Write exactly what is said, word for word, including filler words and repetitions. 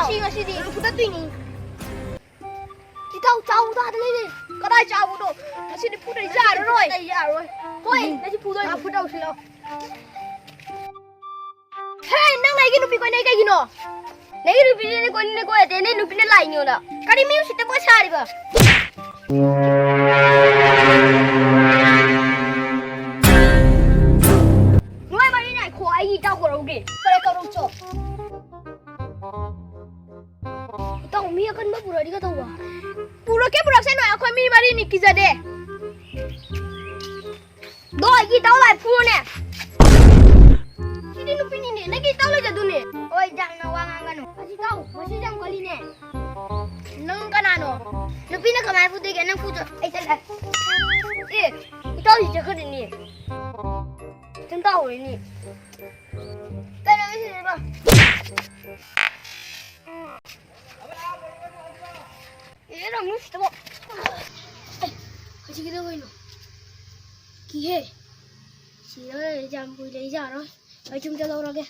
ꯁꯤ ꯉꯁꯤꯗꯤ ꯐꯨꯗꯠꯇꯣꯏꯅꯤ꯫ ꯏꯇꯥꯎ, ꯆꯥꯎ ꯇꯥꯗ ꯂꯩꯔꯦ꯫ ꯀꯗꯥꯏ ꯆꯥꯎꯕꯅꯣ? ꯉꯁꯤꯗꯤ ꯐꯨꯗ ꯌꯥꯔꯔꯣꯏ꯫ ꯑꯩ ꯌꯥꯔꯣꯏ꯫ ꯍꯣꯏ, ꯉꯁꯤ ꯐꯨꯗꯣꯏꯅꯤ꯫ ꯂꯥꯛꯑꯣ, ꯐꯨꯗꯧꯁꯤ ꯂꯥꯛꯑꯣ꯫ ꯍꯦ, ꯅꯪ ꯑꯩꯒꯤ ꯅꯨꯄꯤ ꯀꯣꯏꯅꯩ ꯀꯩꯒꯤꯅꯣ? ꯅꯪꯒꯤ ꯅꯨꯄꯤꯗꯨꯅ ꯀꯣꯏꯅꯤꯡꯅ ꯀꯣꯏꯔꯗꯦ, ꯅꯪ ꯅꯨꯄꯤꯅ ꯂꯥꯛꯏꯅꯣꯅ꯫ ꯀꯔꯤ ꯃꯤ ꯎꯁꯤꯠꯇꯕ ꯁꯥꯔꯤꯕ? ꯅꯣꯏ ꯃꯔꯤ ꯉꯥꯏꯈꯣ, ꯑꯩ ꯏꯇꯥꯎ ꯀꯧꯔꯧꯒꯦ꯫ ꯐꯔꯦ, ꯀꯧꯔꯧ ꯆꯣ꯫ ꯏꯇꯥꯎ, ꯃꯤ ꯑꯀꯟꯕ ꯄꯨꯔꯛꯑꯗꯤ ꯀꯩꯗꯧꯕ? ꯄꯨꯔꯛꯀꯦ ꯄꯨꯔꯛꯁꯅꯨ, ꯑꯩꯈꯣꯏ ꯃꯤ ꯃꯔꯤꯅꯤ, ꯀꯤꯖꯗꯦ꯫ ꯗꯣ, ꯑꯩꯒꯤ ꯏꯇꯥꯎ ꯂꯥꯏ ꯐꯨꯔꯣꯅꯦ꯫ ꯁꯤꯗꯤ ꯅꯨꯄꯤꯅꯤꯅꯦ, ꯅꯪꯒꯤ ꯏꯇꯥꯎ ꯂꯩꯖꯗꯨꯅꯦ꯫ ꯍꯣꯏ, ꯖꯥꯛꯅ ꯋꯥ ꯉꯥꯡꯒꯅꯨ꯫ ꯑꯁꯤ ꯏꯇꯥꯎ, ꯃꯁꯤ ꯌꯥꯝ ꯀꯜꯂꯤꯅꯦ꯫ ꯅꯪ ꯀꯅꯥꯅꯣ? ꯅꯨꯄꯤꯅ ꯀꯃꯥꯏꯅ ꯐꯨꯗꯣꯏꯒꯦ? ꯅꯪ ꯐꯨꯗꯣ꯫ ꯑꯩ ꯆꯠꯂꯦ꯫ ꯑꯦ, ꯏꯇꯥꯎꯁꯤ ꯆꯠꯈ꯭ꯔꯅꯤ꯫ ꯏꯆꯟ ꯇꯥꯍꯧꯔꯅꯤ꯫ ꯀꯩꯅꯣ ꯁꯤꯁꯤꯕꯣ? ꯑꯦ, ꯅꯪ ꯃꯤꯁꯇꯕꯣ꯫ ꯑꯦ, ꯍꯧꯖꯤꯛꯀꯤꯗꯣ ꯀꯩꯅꯣ? ꯀꯤꯍꯦ꯫ ꯁꯤꯗ ꯂꯩꯔꯗꯤ ꯌꯥꯝ ꯀꯨꯏ ꯂꯩ ꯌꯥꯔꯣꯏ꯫ ꯑꯩ ꯌꯨꯝ ꯆꯠꯍꯧꯔꯒꯦ꯫